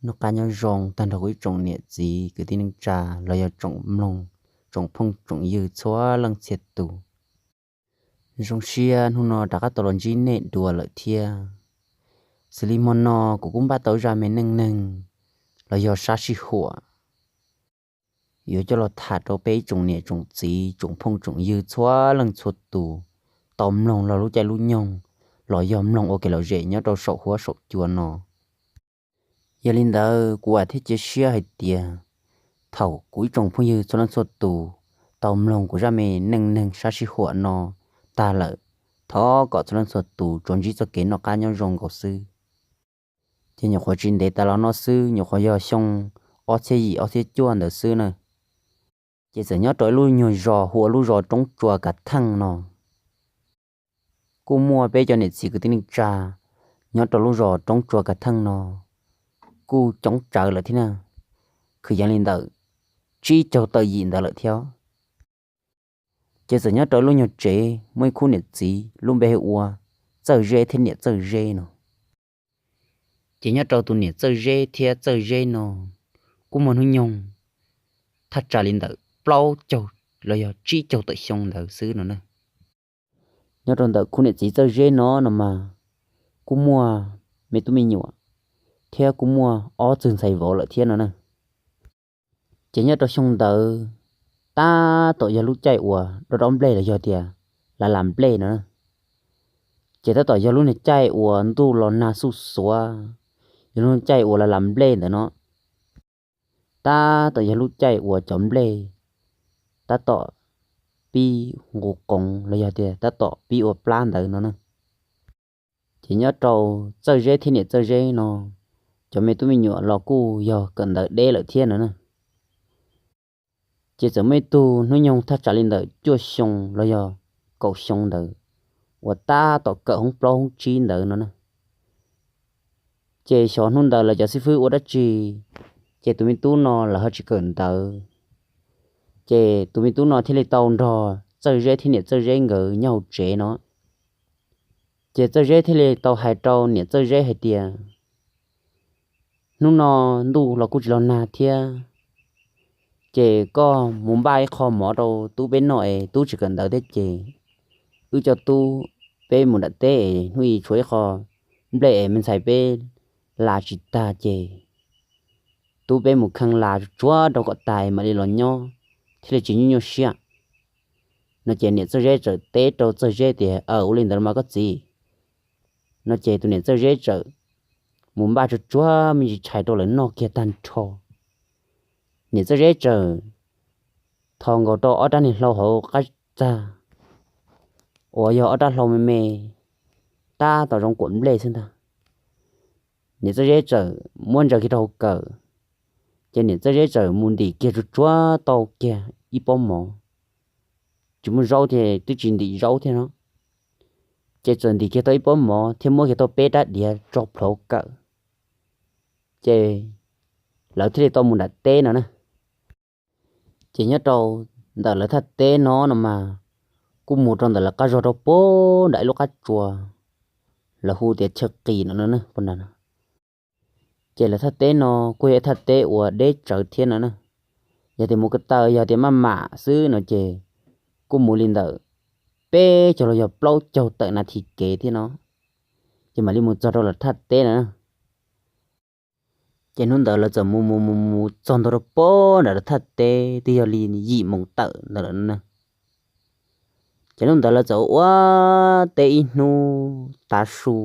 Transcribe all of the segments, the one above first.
Noj qab nyob zoo tag nrho kuv ib tsoom niam txiv kwv tij neej tsa los yog tsoom mloog, tsoom phooj tsoom ywg txhua leej txhia tus. Zoo siab hnub no rov qab tau los ntsib nej dua lawm thiab. Xws li hmo no kuv kuj npaj tau zaj me neej neeg los yog sab sij huam yuav coj los tham rau peb ib tsoom niam tsoom txiv tsoom phooj tsoom ywg txhua leej txhua tus tau mloog los lub caij lub nyoog los yog mloog ua kev lom zem nyob rau saum huab saum cua no. Yog li ntawd kuv vam thiab cia siab hais tias thaum kuv ib tsoom phooj ywg txhua leej txhua tus tau mloog kuv zaj me neej neeg sab sij huam no tag lawm, thov kom txhua leej txhua tus tsuas ntsib txoj kev noj qab nyob zoo nkaus xwb. Ces nyuam qhuav tsis ntev tas los no xwb, nyuam qhuav yog xyoo ob txhiab yim ob txhiab cuaj ntawd xwb na, ces txawm nyob rau ib lub nyuag zos hu ua lub zos Roob Tsua Kav Theej no, kuj muaj peb cov niam txiv kwv tij neej tsa nyob rau lub zos Roob Tsua Kav Theej no kuj coob tsawv lawm thiab na, kwv yees li ntawm tsib caug tawm yim ntawd lawm thiab. Ces txawm nyob rau lub nyuag tsev muaj ib khub niam txiv lub npe hu ua Txawj Zeb thiab niam Txawj Zeb no. Ces nyob rau tus niam Txawj Zeb thiab Txawj Zeb no kuj muaj hnub nyoog thaj tsam li ntawm plaub caug los yog tsib caug tawm xyoo ntawd xwb no na. Nyob rau ntawm khub niam txiv Txawj Zeb no no mas kuj muaj me tub me nyuam thiab kuj muaj ob txwg ntxhais vauv lawm thiab no na. Ces nyob rau xyoo ntawd tab tom yog lub caij uas dob dob nplej los yog tias las las nplej no na. Ces tab tom yog lub niag caij uas ntuj los nag xuj xuav, yog lub caij uas las las nplej ntawd no. Tab tom yog lub caij uas cov nplej tab tom pib nqus qoov los yog tias tab tom pib ua plab ntawd no na. Ces nyob rau Txawj Zeb thiab niam Txawj Zeb no, cov me tub me nyuam los kuj yog kawm ntawv deb lawm thiab no na. Ces txawm muaj ib tug hnub nyoog thaj tsam li ntawm cuaj xyoo los yog kaum xyoo ntawd uas tab tom kawm hoob plaub hoob tsib ntawd no na. Ces xyov hnub ntawd lawv cov xib fwb ua dab tsi, ces tus me tub no lawv ho tsis kawm ntawv. Ces tus me tub no thiaj li tau nrog Txawj Zeb thiab niam Txawj Zeb nkawd nyob hauv tsev no. Ces Txawj Zeb thiaj li tau hais rau niam Txawj Zeb hais tias, hnub no ntuj los kuj tsis los nag thiab, ces koj mus npaj ib qho mov rau tub peb noj es tub tsis kawm ntawv thiab ces wb coj tub peb mus nram teb es hnub ib tshuav ib qho nplej es me ntxhais peb las tsis tag ces tub peb mus kheej las tsuag tsuag rau kom tas mam li los nyob thiaj li tsis nyuaj nyuaj siab. No ces niam Txawj Zeb txawm teb rau Txawj Zeb tias, aw, ua li ntawd los mas koj txiv. No ces tus niam Txawj Zeb txawm mus npaj tsuag tsuag me ntsis tshais rau lawv noj kiag tag nrho. Niam Txawj Zeb txawm thos nkaus rau ob rab niag hlau hauv qab txag uas yog ob rab hlau me me tab tom zoo kuam nplej xwb ntag. Niam Txawj Zeb txawm muab ntsaws kiag rau hauv kawm, ces niam Txawj Zeb txawm mus ntim kiag tsuag tsuag tau kiag ib pob mov. Tsis muaj zaub ces twb tsis ntim zaub thiab no, ces txawm ntim kiag tau ib pob mov thiab muab kiag tau peb rab diav tso plhuav hauv kawm, ces lawv thiaj li tau mus nram teb no na. Ces nyob rau ntawm lawv thaj teb no no mas kuj mus rau ntawm lawv qab zog rau puag nram ib lub qab tsua, lawv hu tias chaw qis no no na. Ces lawv thaj teb no kuj yog ib thaj teb uas deb tsawv thiab no na. Yog tias mus ko taw yog tias maj mam xwb no ces kuj mus li ntawm peb caug los yog plaub caug tawm nas this kev thiab no, ces mam li mus txog rau lawv thaj teb no na. Ces hnub ntawd lawv txawm mus mus mus mus txog ntua rau puag nram lawv thaj teb twb yog li yim moos tawm ntawd lawm no na. Ces hnub ntawd lawv txawm ua teb ib hnub tav su,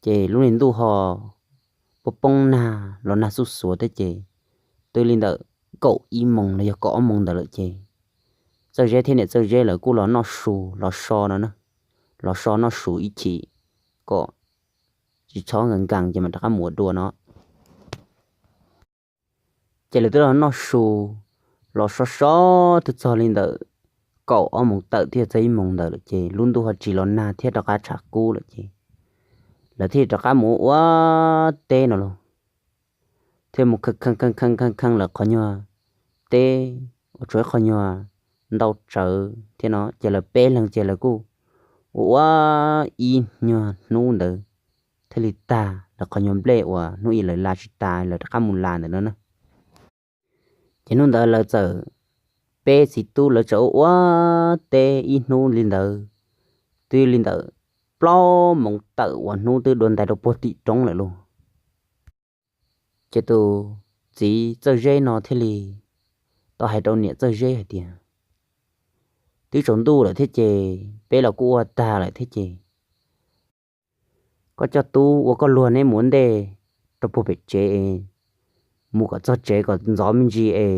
ces lub niag ntuj ho poob poob nag los nag xuj xuav thiab ces twb li ntawm kaum ib moos los yog kaum ob moos ntawd lawm ces Txawj Zeb thiab niam Txawj Zeb lawv kuj los noj su los so no na, los so noj su ib chim kom tsis txhob nkees nkees ces mam rov qab mus ua dua no. Ces lawv twb los noj su los so so twb txog li ntawm kaum ob moos tawm thiab txog ib moos ntawd lawm ces lub ntuj ho tsis los nag thiab rov qab tshav kub lawm ces lawv thiaj rov qab mus ua teb no los, thiaj mus kheej kheej kheej kheej lawv qhov nyuag teb uas tshuav ib qho nyuag ntau tsawv thiab no ces lawv peb leeg ces lawv kuj ua ua ib nyuag hnub ntawd thiaj li tag lawv qhov nyuag nplej uas hnub ib lawv la tsis tas lawv rov qab mus la ntawm no na. Ces hnub ntawd lawv txawm, peb txiv tub lawv txawm ua ua teb ib hnub li ntawd, twb li ntawm plaub moos tawm uas hnub twb dua ntais rau puag tim roob lawm lauj. Ces tus txiv Txawj Zeb no thiaj li tau hais rau niam Txawj Zeb hais tias, twb tsaus ntuj lawm thiab ces peb los kuj ua tag lawm thiab ces koj coj tub ua koj luag neb mus ua ntej rau puag pem tsev es mus kom txog tsev kom ntxov me ntsis es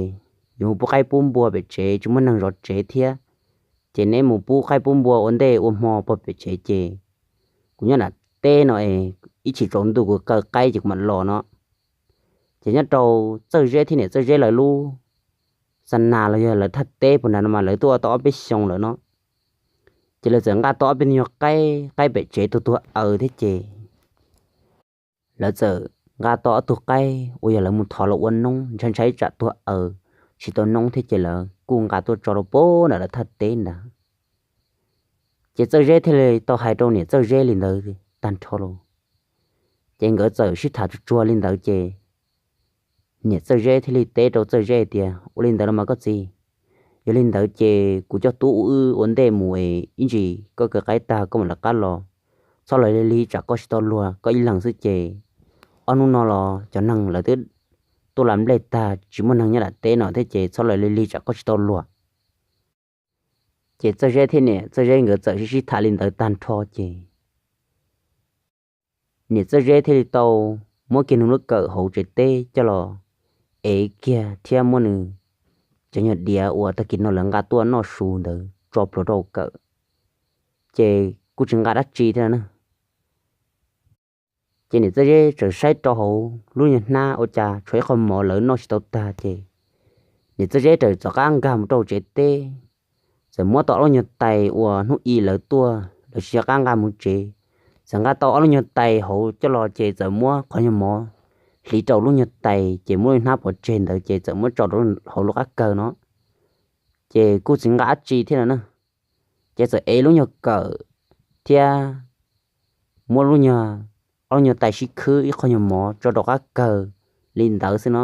yuav mus pub qaib pub npua pem tsev tsis muaj neeg zov tsev thiab. Ces neb mus pub qaib pub npua ua ntej ua hmo puag pem tsev ces kuv nyob nram teb no es ib chim tsaus ntuj kuv kaw qaib ces kuv mam los no. Ces nyob rau Txawj Zeb thiab niam Txawj Zeb lawv lub xa nas los yog lawv thaj teb puag nrad no mas lawv tuaj ua tau ob peb xyoo lawm no. Ces lawv txawm nqa tau ob peb tug nyuag qaib, qaib pem tsev tuag tuag aws thiab ces lawv txawm nqa tau ob tug qaib uas yog lawv mus thov los ua noob ntshai ntshai tsam tuag aws tsis tau noob thiab ces lawv kuj nqa tuaj tso rau puag nram lawv thaj teb ntawd. Ces Txawj Zeb thiaj li tau hais rau niam Txawj Zeb li ntawd tag nrho los. Ces nkawd txawm sib tham tsuag tsuag li ntawd ces niam Txawj Zeb thiaj li teb rau Txawj Zeb hais tias, ua li ntawd los mas koj txiv, yog li ntawd ces kuv coj tub wb ua ntej mus es ib ntsis koj kaw qaib tag koj mam lawv qab los, txhob los lig lig tsam koj tsis tau luag koj ib leeg xwb ces ob hnub no los cov neeg lawv twb tuaj la nplej tag tsis muaj neeg nyob nram teb no thiab ces txhob los lig lig tsam koj tsis tau luag. Ces Txawj Zeb thiab niam Txawj Zeb nkawd txawm sib sib tham li ntawd tag nrho ces niam Txawj Zeb thiaj li tau muab kiag nws lub kawm hauv tsev teb coj los ev kiag thiab muab nws cov nyuag diav uas tag kis no lawv nqa tuaj noj su ntawd tso plhuav rau kawm, ces kuj tsis nqa dab tsi thiab na. Ces niam Txawj Zeb txawm saib rau hauv lub nyuag hnab ua cas tshuav ib qho mov lawv noj tsis tau tag ces niam Txawj Zeb txawm rov qab nkag mus rau tsev teb, txawm muab tau ob lub nyuag tais uas hnub i lawv tuaj lawv tsis rov qab nqa mus tsev, txawm nqa tau ob lub nyuag tais hauv coj los ces txawm muab qhov nyuag mov hliv rau lub nyuag tais ces muab lub hnab pov tseg ntawd ces txawm muab tso rau hauv lub qab kawg no, ces kuj tsis nqa dab tsi thiab no na. Ces txawm ev lub nyuag kawm thiab muab lub nyuag, ob lub nyuag tais sib khwb ib qho nyuag mov tso rau qab kawg li ntawd xwb no.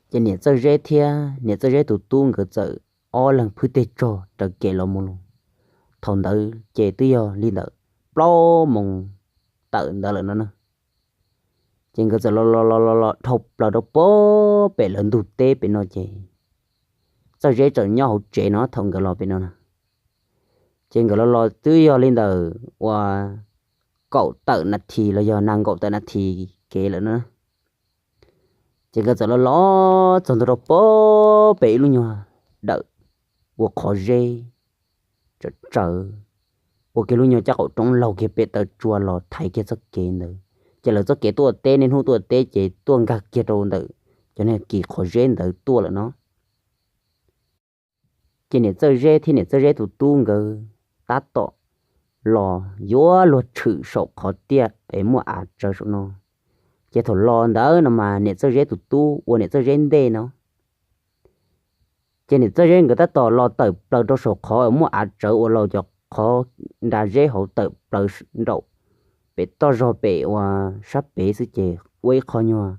Ces niam Txawj Zeb thiab niam Txawj Zeb tus tub nkawd txawm ob leeg phwb teg tsog raws kev los mus los. Thaum ntawd ces twb yog li ntawm plaub moos tawm ntawd lawm no na. Ces nkawd txawm los los los los los dhau plaws rau puag pem lawv ntug teb pem no ces Txawj Zeb txawm nyob hauv tsev no thaum nkawd los pem no na. Ces nkawd los los twb yog li ntawm uas kaum tawm nas this los yog nees nkaum tawm nas this kev lawm na. Ces nkawd txawm los los txog ntua rau puag pem ib lub nyuag dawm ua qhov zeb tsawv tsawv, ua kiag lub nyuag caj qaum roob laug kiag pem taw tsua los thaiv kiag txoj kev ntawd. Ces lawv txoj kev tuaj ua teb niaj hnub tuaj ua teb ces tuaj nkag kiag rau ntawm cov niag kis qhov zeb ntawd tuaj lawm no. Ces niam Txawj Zeb thiab niam Txawj Zeb tus tub nkawd tab tom los yuav luag tshwm saum qhov tiaj es muaj av tsawv saum no. Ces thaum los ntawd no mas niam Txawj Zeb tus tub ua niam Txawj Zeb ntej no. Ces niam Txawj Zeb nkawd tab tom los tawm plaws rau saum qhov muaj av tsawv uas laus cov qhov nra zeb hauv tawm plaws nraum pem toj zog pem uas sab pem xwb ces ua ib qho nyuag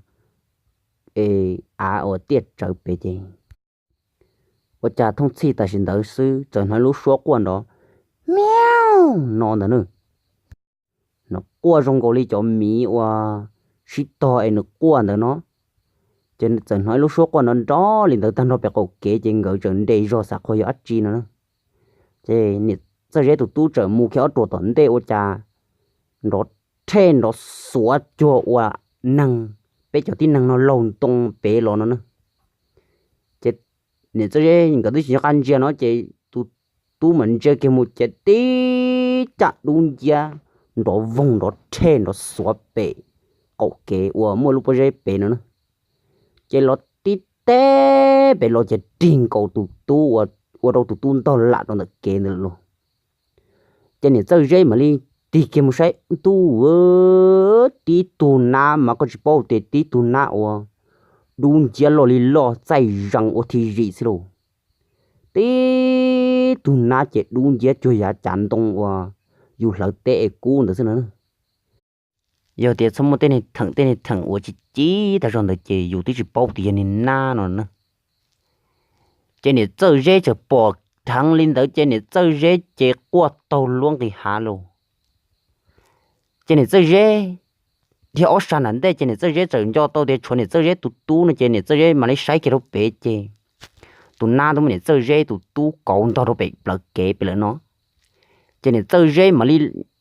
es av uas tiaj tsawv pem ces ua cas thooj txhij tam sim ntawd xwb txawm hnov ib lub suab quaj nrov miau no ntawd na. Nws quaj zoo nkaus li cov miv uas sib tog es nws quaj ntawd no. Ces txawm hnov ib lub suab quaj nrov nrov li ntawd tag nrho pem qaum kev ces nkawd txawm nres zog xav qhov yog dab tsi no na. Ces niam Txawj Zeb tus tub txawm mus kiag ob ruam tom ntej ua cas nrov rhe nrov xuav cuag ua neeg, peb cov tib neeg no laug ntoo pem los no na. Ces niam Txawj Zeb nkawd twb tsis nco qab ntsia no ces tus tub mas ntsia kiag mus ces tib caj dub nciab nrov voog nrov rhe nrov xuav pem qaum kev uas muaj lub pob zeb pem no na. Ces los tib teb pem los ces rig nkaus tus tub ua, ua rau tus tub ntog lam rau ntawm kev ntawd lawm lauj. Ces niam Txawj Zeb mam li tig kiag mus saib tub, tib tug nab mas koj tsis paub tias tib tug nab uas dub nciab loj li loj txaij zees ua thi zim xwb lauj. Tib tug nab ces dub nciab cuag yav cav ntoo uas yus hlawv teb es kub ntawd xwb no na. Yog tias txhob muaj tej niag theem tej niag theem uas ci ci tag zog ntawd ces yus twb tsis paub tias yog niag nab no na. Ces niam Txawj Zeb txawm pom dheev li ntawd ces niam Txawj Zeb ces quaj taug luab nqis hav los. Ces niam Txawj Zeb dhia ob sab nram ntej ces niam Txawj Zeb txawm nco tau tias tshuav niam Txawj Zeb tus tub no ces niam Txawj Zeb mam li saib kiag rau pem ces tus nab twb muab niam Txawj Zeb tus tub kauv ntog rau pem plawv kev pem lawm no. Ces niam Txawj Zeb mam li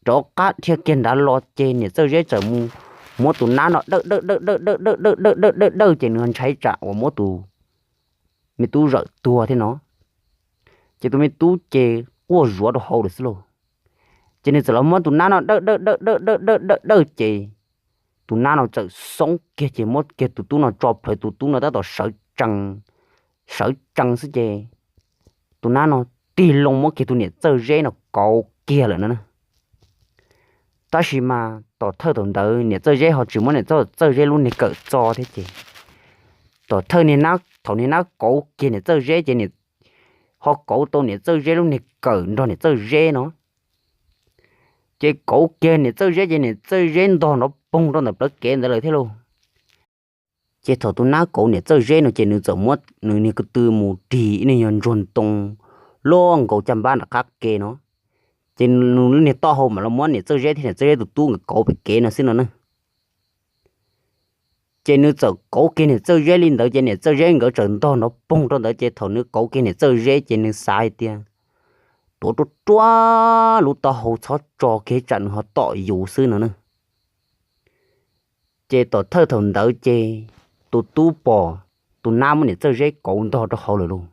rov qab dhia kiag nrad los ces niam Txawj Zeb txawm mus muab tus nab no dawj dawj dawj dawj dawj dawj dawj dawj dawj dawj ces nws ntshai tsam uas muab tus me tub zawm tuag thiab no. Ces tus me tub ces quaj zuav rau hauv lawm xwb lauj. Ces nws txawm los muab tus nab no dawj dawj dawj dawj dawj dawj dawj dawj ces tus nab no txawm xoob kiag ces muab kiag tus tub no tso plhuav, tus tub no tab tom sawv tsees, sawv tsees xwb ces tus nab no tig loo muab kiag tus niam Txawj Zeb no kauv kiag lawm no na. Tab sis mas tom thawj thaum ntawd niam Txawj Zeb ho tsis muab niam Txawj Zeb lub niag kawm txo thiab ces tom thawj niag nab, thaum niag nab kauv kiag niam Txawj Zeb ces ho kauv tau niam Txawj Zeb lub niag kawm nrog niam Txawj Zeb no. Ces kauv kiag niam Txawj Zeb ces niam Txawj Zeb ntog nrov poog rau ntawm plawv kev ntawd lawm thiab lauj. Ces thaum tus nab kauv niam Txawj Zeb no ces nws txawm muab nws niag ko tw mus rig ib niag nyuag ntsuag ntoo loj nkaus caj npab nram qab ke no. Ces nws lub niag taub hau mam los muab niam Txawj Zeb thiab niam Txawj Zeb tus tub nkawd kauv pem kev no xwb no na. Ces nws txawm kauv kiag niam Txawj Zeb li ntawd ces niam Txawj Zeb nkawd txawm ntog nrov poog rau ntawd ces thaum nws kauv kiag niam Txawj Zeb ces nws xav hais tias tuav ruaj ruaj lub taub hau txhob tso kiag tsam nws ho tom yus xwb no na. Ces tom thawj thaum ntawd ces tus tub pom tus nab muab niam Txawj Zeb kauv ntog rau hauv lawm lauj.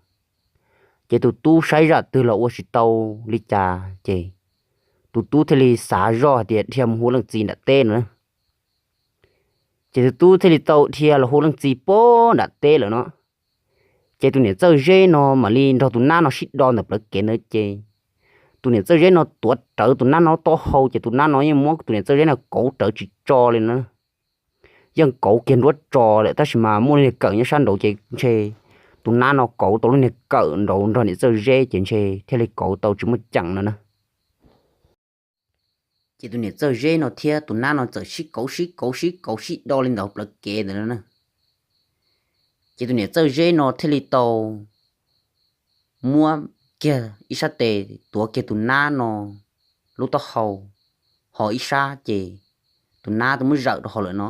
Ces tus tub saib zaj twg los ua tsis tau li cas ces tus tub thiaj li xav zoj hais tias dhia mus hu leej txiv nram teb no na. Ces tus tub thiaj li tau dhia los hu leej txiv puag nram teb lawm no. Ces tus niam Txawj Zeb no mam li nrog tus nab no sib do ntawm plawv kev ntawd ces tus niam Txawj Zeb no tuav rawv tus nab no taub hau ces tus nab no yeej muab tus niam Txawj Zeb no kauv rawv tsis tso li no. Yeej kauv kiag nruab tso lawm tab sis mas muaj lub niag kawm nyob sab nraud ces ntshe tus nab no kauv tau lub niag kawm nraud nrog niam Txawj Zeb ces ntshe thiaj li kauv tau tsis muaj ceem no na. Ces tus niam Txawj Zeb no thiab tus nab no txawm sib kauv sib kauv sib kauv sib do li ntawd plawv kev ntawd na. Ces tus niam Txawj Zeb no thiaj li tau muab kiag ib sab tes tuav kiag tus nab no lub taub hau, ho ib sab ces tus nab twb muab zawm rau hauv lawm no.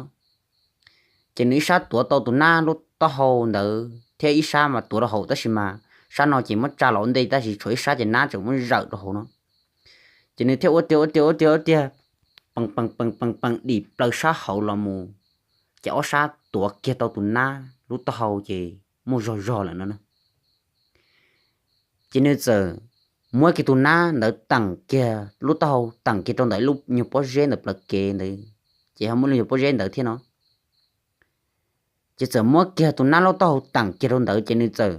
Ces nws ib sab tuav tau tus nab lub taub hau ntawd thiab ib sab mas tuav rau hauv tab sis mas sab no ces muab tsa los ua ntej tab sis tshuav ib sab ces nab tseem muab zawm rau hauv no. Ces nws thiaj ua tiag ua tiag ua tiag ua tiag, pees pees pees pees pees dim plaws sab hauv los mus, ces ob sab tuav kiag tau tus nab lub taub hau ces muaj zog zog lawm no na. Ces nws txawm muab kiag tus nab ntawd teem kiag lub taub hau teem kiag rau ntawm ib lub nyuag pob zeb ntawm plawv kev ntawd, ces ho muaj lub nyuag pob zeb ntawd thiab no. Ces txawm muab kiag tus nab lub taub hau teem kiag rau ntawd ces nws txawm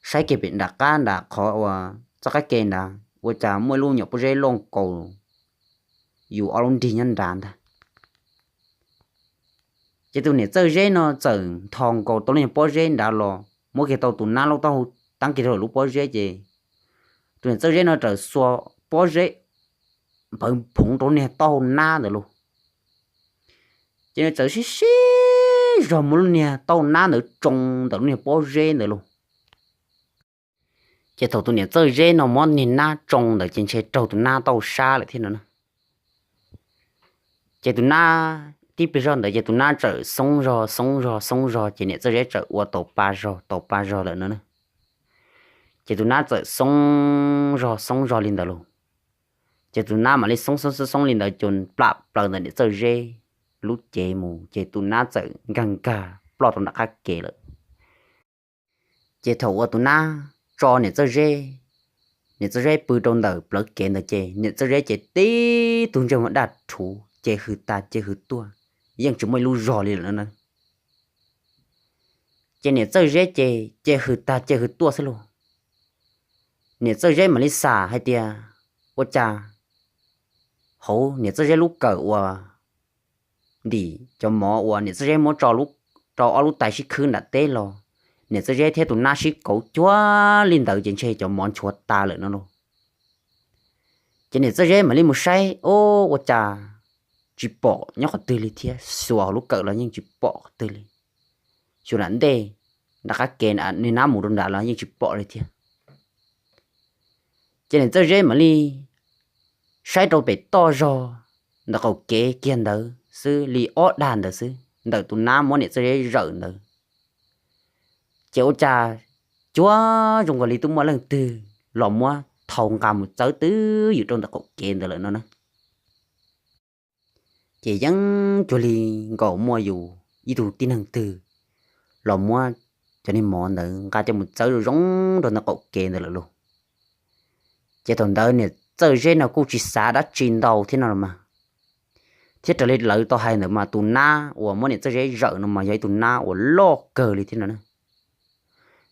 saib kiag pem nram qab nram qhov uas txoj qab ke nrad ua cas muaj ib lub nyuag pob zeb loj nkaus yus ob lub nrig nyob nrad ntag. Ces tus niam Txawj Zeb no txawm nthos nkaus tau lub nyuag pob zeb nrad los muab kiag tau tus nab lub taub hau teeb kiag rau lub pob zeb ces tus niam Txawj Zeb no txawm xuas pob zeb npawv phoov rau lub niag taub hau nab ntawd lauj. Ces nws txawm sib sib zog muab lub niag taub hau nab ntawd tsoo ntawm lub niag pob zeb ntawd lauj. Ces thaum tus niam Txawj Zeb no muab niag nab tsoo ntawd ces ntshe raug tus nab taub hau sab lawm thiab no na. Ces tus nab tib pliag zog ntawd ces tus nab txawm xoob zog xoob zog xoob zog ces niam Txawj Zeb txawm ua tau pa zog tau pa zog lawm no na. Ces tus nab txawm xoob zog xoob zog li ntawd lauj. Ces tus nab mam li xoob xoob xoob xoob li ntawd ces plam plaws ntawm niam Txawj Zeb lub cev mus ces tus nab txawm nkag nkag ploj rau nram qab ke lawm. Ces thaum uas tus nab tso niam Txawj Zeb, niam Txawj Zeb pw rau ntawm plawv kev ntawd ces niam Txawj Zeb ces tib tug ntsej muag daj rhuv ces hws tas ces hws tuaj, yeej tsis muaj ib lub zog li lawm no na. Ces niam Txawj Zeb ces ces hws tas ces hws tuaj xwb lauj. Niam Txawj Zeb mam li xam hais tias ua cas hauv niam Txawj Zeb lub kawm uas ntim cov mov uas niam Txawj Zeb muab tso rau ob lub tais sib khwb nram teb los, niam Txawj Zeb thiab tus nab sib kauv cuag li ntawd ces ntshe cov mov nchuav tas lawm no lauj. Ces niam Txawj Zeb mam li mus saib, o, ua cas tsis pom nyob qhov twg li thiab, xuas hauv lub kawm los yeej tsis pom qhov twg li. Xyuas nram ntej, nram qab kev, niag nab mus rau nrad los yeej tsis pom li thiab. Ces niam Txawj Zeb mam li saib rau pem toj zog ntawm qaum kev kiag ntawd xwb li ob dag ntawd xwb, ntawm tus nab muab niam Txawj Zeb zawm ntawd. Ces ua cas cuag zoo nkaus li twb muaj leej twg los muab thau nqa mus txawb twb ywm rau ntawm qaum kev ntawd lawm no na. Ces yeej cuag li nkaus muaj yus ib tug tib neeg twg los muab cov niag mov ntawd nqa coj mus txawb zoo zoo rau ntawm qaum kev ntawd lawm lauj. Ces thaum ntawd niam Txawj Zeb no kuj tsis xav dab tsi ntau thiab no los mas, thiab raws li lawv tau hais ntawd mas tus nab uas muab niam Txawj Zeb zawm no mas yog ib tug nab uas loj kawg li thiab no na.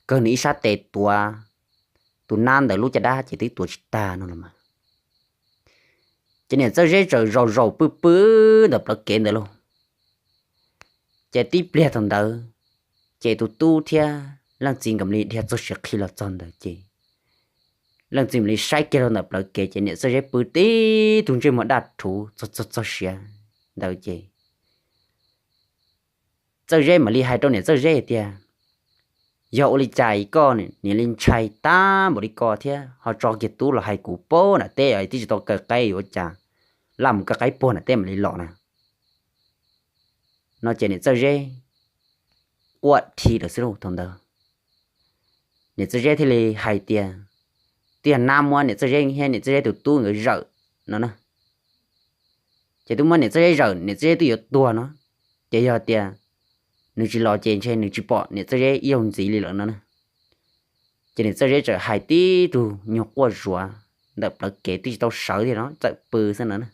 Kawg nws ib sab tes tuav tus nab ntawd lub caj dab ces twb tuav tsis tag no los mas. Ces niam Txawj Zeb txawm zaum zaum pw pw ntawm plawv kev ntawd lauj. Ces tib pliag thaum ntawd, ces tus tub thiab leej txiv nkawd mam li dhia txog siav qhi los txog ntawd ces leej txiv mam li saib kiag rau ntawm plawv kev ces niam Txawj Zeb pw tib tug ntsej muag daj rhuv txog txog txog siav ntawd ces Txawj Zeb mam li hais rau niam Txawj Zeb tias, yog ua li cas koj niam li ntshai tag npaum li ko thiab ho tso kiag tub los hais kuv pab nram teb, twb tsis tau kaw qaib yuav cas, laj mus kaw qaib puag nram teb mam li los na. No ces niam Txawj Zeb quaj dhi lawm xwb lauj thaum ntawd. Niam Txawj Zeb thiaj li hais tias, twb yog nab muab niam Txawj Zeb thiab niam Txawj Zeb tus tub nkawd zawm no na. Ces twb muab niam Txawj Zeb zawm, niam Txawj Zeb twb yuav tuag no. Ces yog tias nws tsis los ces ntshe nws tsis pom niam Txawj Zeb ib zaug ntxiv li lawm no na. Ces niam Txawj Zeb txawm hais tib tug nyuag quaj zuav ntawm plawv kev twb tsis tau sawv thiab no txawm pw xwb no na.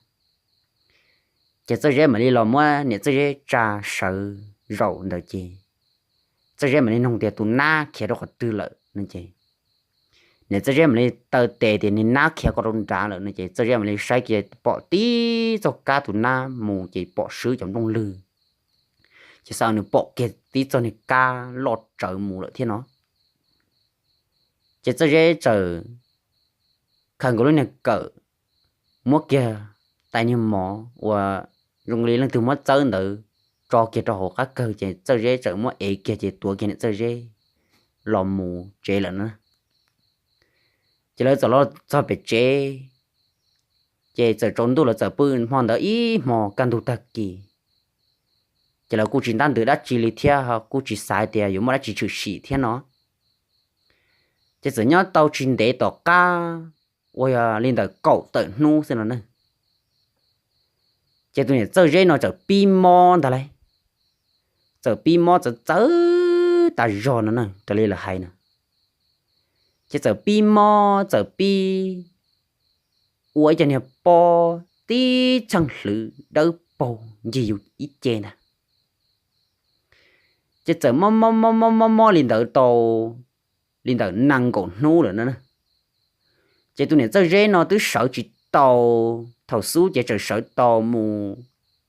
Ces Txawj Zeb mam li los muab niam Txawj Zeb tsa sawv zaum ntawd ces Txawj Zeb mam li nug tias tus nab khiav rau qhov twg lawm no ces niam Txawj Zeb mam li taw tes tias niag nab khiav ko rau nrad lawm no ces Txawj Zeb mam li saib kiag pom tib txoj kab tus nab mus ces pom swb cov nplooj lwg. Ces xav nws pom kiag tib txoj niag kab loj tsawv mus lawm thiab no. Ces Txawj Zeb txawm khaws nkaus lub niag kawm, muab kiag tais niag mov uas zoo li leej twg muab txawb ntawd tso kiag rau hauv qab kawg ces Txawj Zeb txawm muab ev kiag ces tuav kiag niam Txawj Zeb los mus tsev lawm na. Ces lawv txawm los txog pem tsev, ces txawm tsaus ntuj lawv txawm pw hmo ntawd ib hmo kaj ntug tag kis. Ces lawv kuj tsis ntab ntws dab tsi li thiab kuj tsis xav tias yuav muaj dab tsi tshwm sim thiab no. Ces txawm nyob tau tsis ntev tom qab uas yog li ntawm kaum tawm hnub xwb no na, ces tus niam Txawj Zeb no txawm pib mob ntag lauj. Txawm pib mob txawv txawv tas zog no na raws li lawv hais na. Ces txawm pib mob txawm pib ua ib co niag pob tib txheej hlwv dawb paug ncig yus ib ce ntag. Ces txawm mob mob mob mob mob mob li ntawd tau li ntawm nees nkaum hnub lawm no na. Ces tus niam Txawj Zeb no twb sawv tsis tau, thaum xub ces txawm sawv tau mus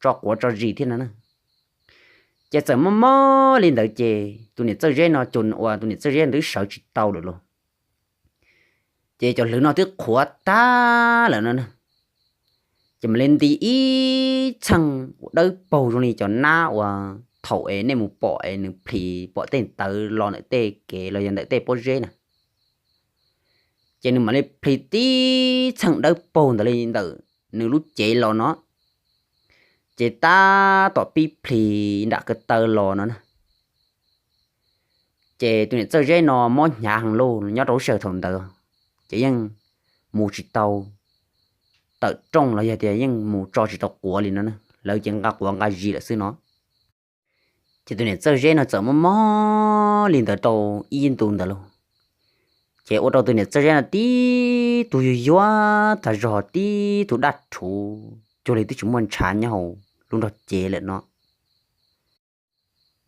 tso quav tso zis thiab no na. Ces txawm mob mob li ntawd ces tus niam Txawj Zeb no cus uas tus niam Txawj Zeb twb sawv tsis tau lawm lauj. Ces cov hlwv no twb qhuav tag lawm no na. Ces mam li nti ib txheej dawb paug zoo li cov nab uas thaum es nej mus pom es nws plhis pom tej ntawv los ntawm tej kev los yog ntawm tej pob zeb na. Ces nws mam li plhis tib txheej dawb paug ntawd li ntawm nws lub cev los no, ces tab tom pib plhis nram ko taw los no na. Ces tus niam Txawj Zeb no mob hnyav heev lauj, nyob rau lub sij hawm thaum ntawd ces yeej mus tsis tau tawm rooj los yog tias yeej mus tso tsis tau quav li no na, lawv ces nqa quav nqa zis lawm xwb no. Ces tus niam Txawj Zeb no txawm mob mob li ntawd rau ib ntu ntawd lauj. Ces ua rau tus niam Txawj Zeb no tib tug yuag yuag tag zog, tib tug daj rhuv cuag li twb tsis muaj ntshav nyob hauv lub nrog cev lawm no.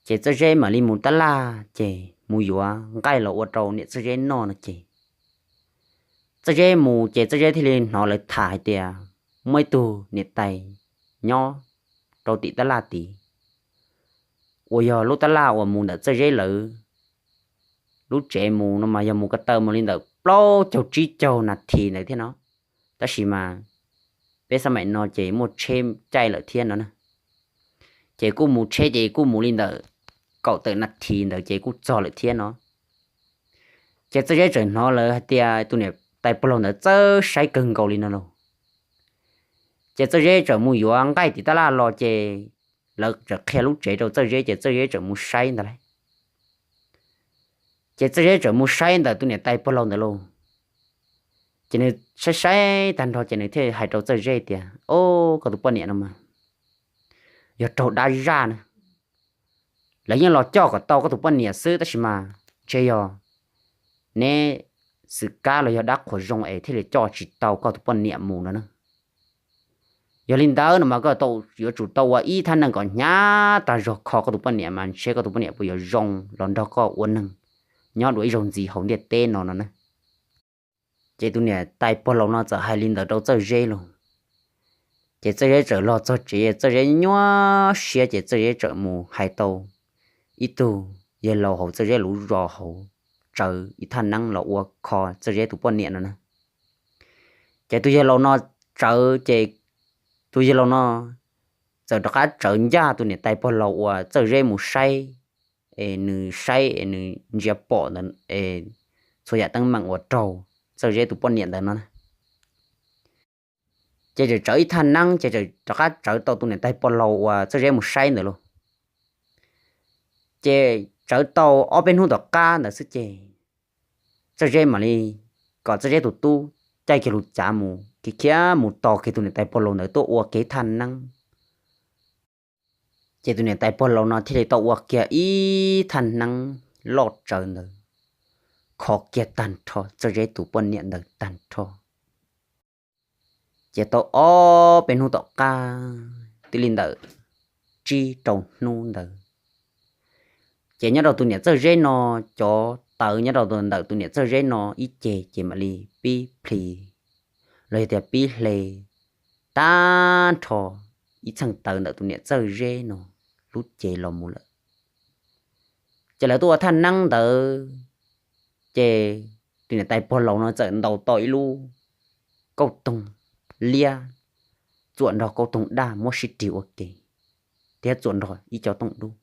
Ces Txawj Zeb mam li mus tab laj ces mus yuav nqaij los ua rau niam Txawj Zeb noj no ces Txawj Zeb mus ces Txawj Zeb thiaj li hnov lawv tham hais tias muaj ib tug niam tais nyob rau tim tab laj tid, uas yog lub tab laj uas mus ntawm Txawj Zeb lawv lub tsev mus no mas yog mus ko taw mus li ntawm plaub caug tsib caug nas this ntawd thiab no, tab sis mas peb xab maim no ces muaj tsheb caij lawm thiab no na. Ces kuj mus tsheb ces kuj mus li ntawm kaum tawm nas this ntawd ces kuj txog lawm thiab no. Ces Txawj Zeb txawm hnov lawv hais tias tus niam tais pog laus ntawd txawj saib kawg nkaus li no lauj. Ces Txawj Zeb txawm mus yuav nqaij tim tab laj los ces lawv txawm qhia lub tsev rau Txawj Zeb ces Txawj Zeb txawm mus saib ntawd lauj. Ces Txawj Zeb txawm mus saib ntawm tus niam tais pog laus ntawd lauj. Ces nws saib saib tag nrho ces nws thiaj hais rau Txawj Zeb tias, Au, koj tus poj niam no mas yog raug dab zaj na. Lawv yeej los coj kom tau koj tus poj niam xwb tab sis mas ntshe yog neb xwm kab los yog dab qhuas zoo es thiaj li coj tsis tau koj tus poj niam mus no na. Yog li ntawd no mas koj yuav tsum tau ua ib thaj neeb kom hnyav tag zog kho koj tus poj niam mas ntshe koj tus poj niam puas yuav zoo los nrog koj ua neeg nyob dua ib zaug ntxiv hauv ntiaj teb no no na. Ces tus niam tais pog laus no txawm hais li ntawd rau Txawj Zeb lauj. Ces Txawj Zeb txawm los txog tsev, Txawj Zeb nyuaj siab ces Txawj Zeb txawm mus hais tau ib tug yawg laus hauv Txawj Zeb lub zos hauv tsawv ib thaj neeb los ua kho Txawj Zeb tus poj niam no na. Ces tus yawg laus no tsawv ces tus yawg laus no txawm rov qab tsawv ncaj tus niam tais pog laus uas Txawj Zeb mus saib, es nws saib es nws ntsia pom ntawd es txhua yam teeb meem uas raug Txawj Zeb tus poj niam ntawd no na. Ces txawm tsawv ib thaj neeb ces txawm rov qab tsawv tau tus niam tais pog laus uas Txawj Zeb mus saib ntawd lauj. Ces tsawv tau ob peb hnub tom qab ntawd xwb ces Txawj Zeb mam li kom Txawj Zeb tus tub caij kiag lub cav mus khiav khiav mus tos kiag tus niam tais pog laus ntawd tuaj ua kiag ib thaj neeb. Ces tus niam tais pog laus no thiaj li tau ua kiag ib thaj neeb loj tsawv ntawd kho kiag tag nrho Txawj Zeb tus poj niam ntawd tag nrho. Ces tau ob peb hnub tom qab twb li ntawm tsib rau hnub ntawd, ces nyob rau tus niam Txawj Zeb no, cov tawv nyob rau ntawm tus niam Txawj Zeb no ib ce ces mam li pib plhis los yog tias pib hle tag nrho ib txheej tawv ntawm tus niam Txawj Zeb no lub cev los mus lawm. Ces lawv tuaj ua thaj neeb ntawd, ces tus niam tais pog laus no txawm ntaus tau ib lub kauj toog liab txuam nrog kauj toog daj muab sib rig ua ke, thiab txuam nrog ib co tooj dub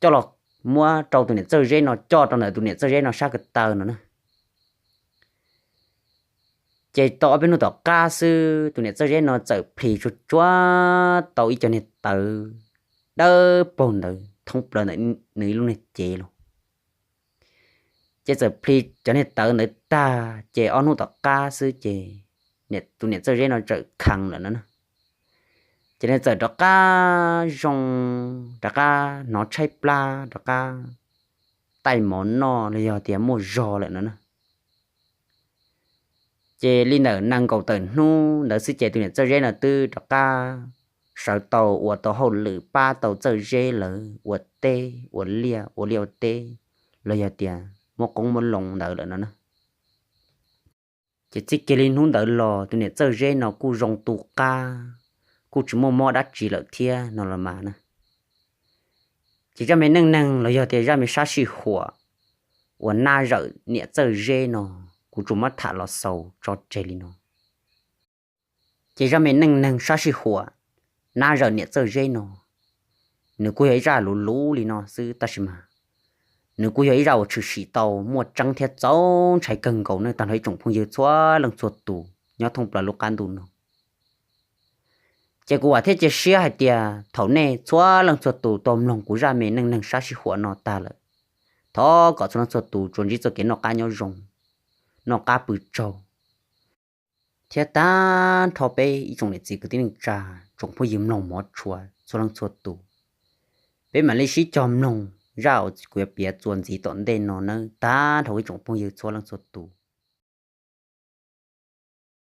coj los muab rau tus niam Txawj Zeb no coj rau ntawm tus niam Txawj Zeb no sab ko taw no na. Ces tau ob peb hnub tom qab xwb tus niam Txawj Zeb no txawm plhis tsuag tsuag tau ib co niag tawv dawb paug ntawd thoob plaws ntawm nws ib lub niag cev los. Ces txawm plhis cov niag tawv ntawd tag ces ob hnub tom qab xwb ces tus niam Txawj Zeb no txawm kheev lawm no na. Ces nws txawm rov qab zoo, rov qab hnov tshaib plab, rov qab taij mov noj los yog tias muaj zog lawm no na. Ces li ntawm nees nkaum tawm hnub ntawd xwb ces tus niam Txawj Zeb no twb rov qab sawv tau ua tau hauj lwm pab tau Txawj Zeb lawv ua teb ua liaj, ua liaj ua teb los yog tias muab qoob muab loo ntawd lawm no na. Ces txij kiag li hnub ntawd los tus niam Txawj Zeb no kuj zoo tu qab, kuj tsis muaj mob dab tsi lawm thiab no los mas na. Ces zaj me neej neeg los yog tias zaj me sab sij huam uas nab zawm niam Txawj Zeb no kuv tsuas muab tham los xaus tso tseg li no. Ces zaj me neej neeg sab sij huam nab zawm niam Txawj Zeb no, nws kuj yog ib zaj luv luv li no xwb tab sis mas nws kuj yog ib zaj uas tshwm sim tau muaj tseeb thiab txaus ntshai kawg nkaus ne tag nrho ib tsoom phooj ywg txhua leej txhua tus nyob thoob plaws lub qab ntuj no. Ces kuv vam thiab cia siab hais tias thaum nej txhua leej txhua tus tau mloog kuv zaj me neej neeg sab sij huam no tag lawm, thov kom txhua leej txhua tus tsuas ntsib txoj kev noj qab nyob zoo, noj qab pw tsaug, thiab tag nrho peb ib tsoom niam txiv kwv tij neej tsa, tsoom phooj ywg mloog hmov tshua txhua leej txhua tus. Peb mam li sib cog mloog zaj uas kuv yuav piav txuas ntxiv tom ntej no nawb tag nrho ib tsoom phooj ywg txhua leej txhua tus.